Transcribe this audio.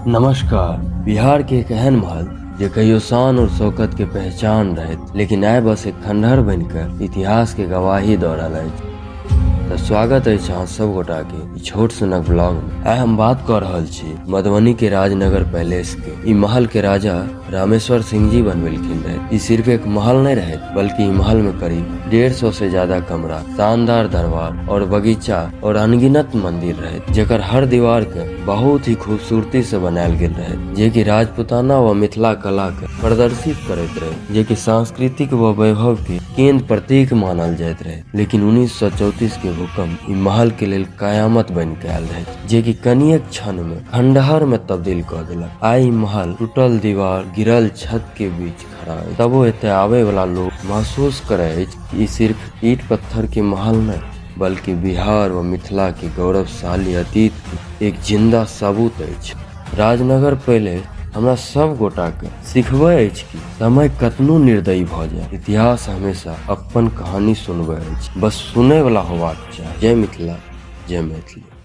नमस्कार। बिहार के एक एहन महल जे कहियो शान और शौकत के पहचान रहैत, लेकिन आइ बस एक खंडहर बनि के इतिहास के गवाही दऽ रहल अछि। तऽ स्वागत अछि अहाँ सब गोटा के ई छोट सनक ब्लॉग में। आइ हम बात कऽ रहल छी मधुबनी के राजनगर पैलेस के। ई महल के राजा रामेश्वर सिंह जी बनबेलखिन रहे। ई सिर्फ एक महल नहीं रहे, बल्कि ई महल में करीब 150 से ज्यादा कमरा, शानदार दरबार और बगीचा और अनगिनत मंदिर रहे, जेकर हर दीवार के बहुत ही खूबसूरती से बनायल गेल रहे, जे कि राजपूताना व मिथिला कला के प्रदर्शित करैत रहे, जे कि सांस्कृतिक व वैभव के केंद्र प्रतीक मानल जाइत रहे। लेकिन 1934 के भूकंप ई महल के लेल कयामत बनि के आयल रहे, जे कि कनिए क्षण में खंडहर में तब्दील कऽ देलक। आइ ई महल टूटल दीवार, गिरल छत के बीच खड़ा अछि। तबो एतय आबय वाला लोग महसूस करय अछि कि ई सिर्फ ईंट पत्थर के महल नहि, बल्कि बिहार व मिथिला के गौरवशाली अतीत के एक जिंदा सबूत अछि। राजनगर पैलेस हमरा सब गोटा के सिखबै अछि कि समय कतनो निर्दयी भऽ जाय, इतिहास हमेशा अपन कहानी सुनबै अछि, बस सुनय वाला होबाक चाही। जय मिथिला, जय मैथिली।